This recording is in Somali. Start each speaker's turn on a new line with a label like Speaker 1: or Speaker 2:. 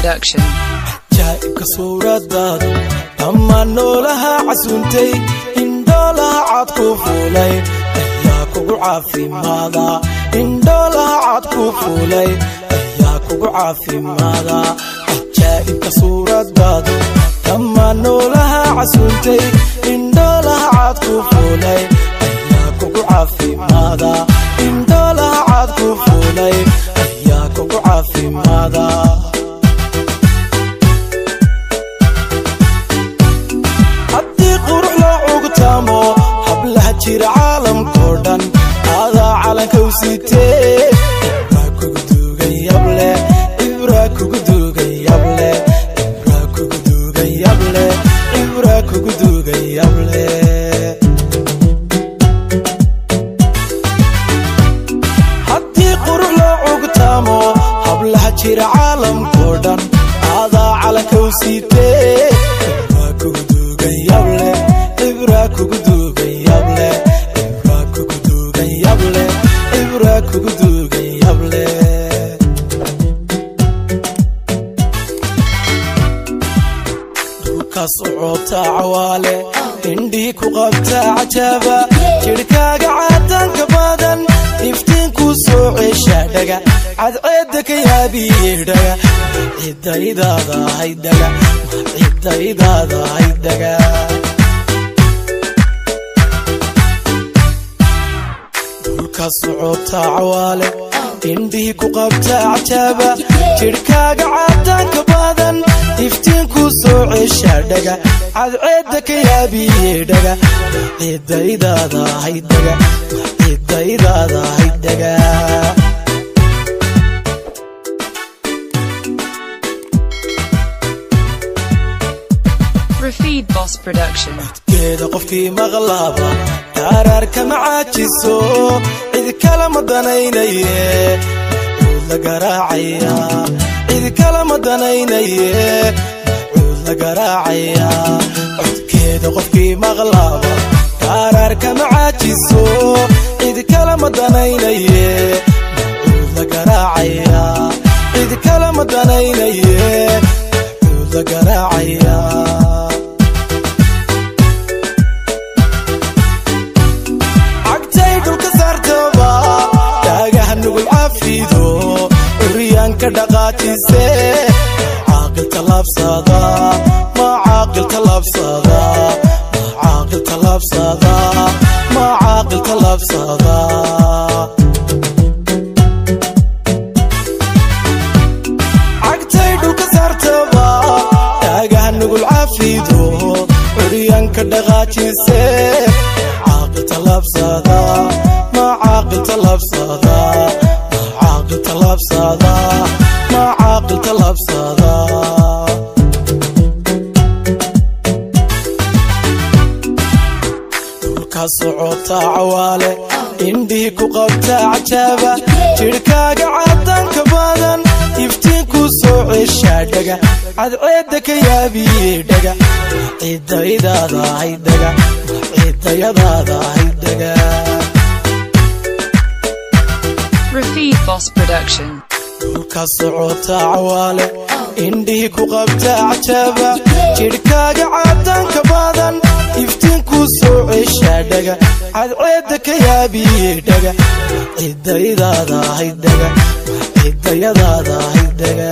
Speaker 1: Production.
Speaker 2: Jaa'ibka suuradaadu dhammaan noolaha casuuntay, indhoolaha cad ku fuulay ayaa kugu caafimaada, indhoolaha cad ku fuulay ayaa kugu caafimaada. Cajaa'ibka suuradaadu dhammaan noolaha casuuntay, indhoolaha cad ku fuulay ayaa kugu caafimaada, indhoolaha cad ku fuulay ayaa kugu caafimaada. Haddii qurux loo cugtaamo hablaha jira caalamkoo dhan, adaa calanka u sitee, cibraa kugu duugan yable, cibraa kugu duugan yable, cibraa kugu duugan yable, cibraa kugu duugan yable. Haddii qurux loo cugtaamo hablaha jira caalamkoo dhan, adaa calanka u sitee, cibraa kugu duugan yable, cibraa kugu duugan yable, cibraa kugu duugan yable, cibraa kugu duugan yable. Dhulka socotaa cawaale, indhihii ku qabtaa cajaaba, jidhkaaga caadaanka badan iftiinkuu soo ceshaa dhaga, cadceedda ka yaabiye dhaga, ciddaydaada haydaga, ciddaydaada haydaga. Dhulka socotaa cawaale, indhihii ku qabtaa cajaaba, jidhkaaga caadaanka badan iftiinkuu soo ceshaa dhaga, cadceedda ka yaabiye dhaga, ciddaydaada haydaga, ciddaydaada haydaga.
Speaker 1: Rafid Boss Production.
Speaker 2: Codkeeda qofkii maqlaaba daaraarka ma caajiso, cid kale ma danaynaye, cuud la garaacaya, cid kale ma danaynaye, cuud la garaacaya. Codkeeda qofkii maqlaaba daaraarka ma caajiso, cid kale ma danaynaye, cuud la garaacaya, cid kale ma danaynaye, cuud la garaacaya. Cagtay dhulka saartaba taagaha nugul cafido, curyaanka dhaqaajise, caaqil tallaabsada ma caaqil tallaabsada, ma caaqil tallaabsada, ma caaqil tallaabsada. Cagtay dhulka saartaba taagaha nugul cafido, curyaanka dhaqaajise, caaqil tallaabsada ma caaqil tallaabsada, ma caaqil tallaabsada, ma caaqil tallaabsada. Dhulka socotaa cawaale, indhihii ku qabtaa cajaaba, jidhkaaga cadaanka badan iftiinkuu soo ceshaa dhaga, cadceedda ka yaabiye dhaga, ciddaydaada haydaga, ciddayadaada haydaga.
Speaker 1: Rafid Boss Production.
Speaker 2: Dhulka socotaa cawaale, indhihii ku qabtaa cajaaba, jidhkaaga cadaanka badan iftiinkuu soo ceshaa dhaga, cadceedda ka yaabiye dhaga, ciddaydaada haydaga, ciddayadaada haydaga.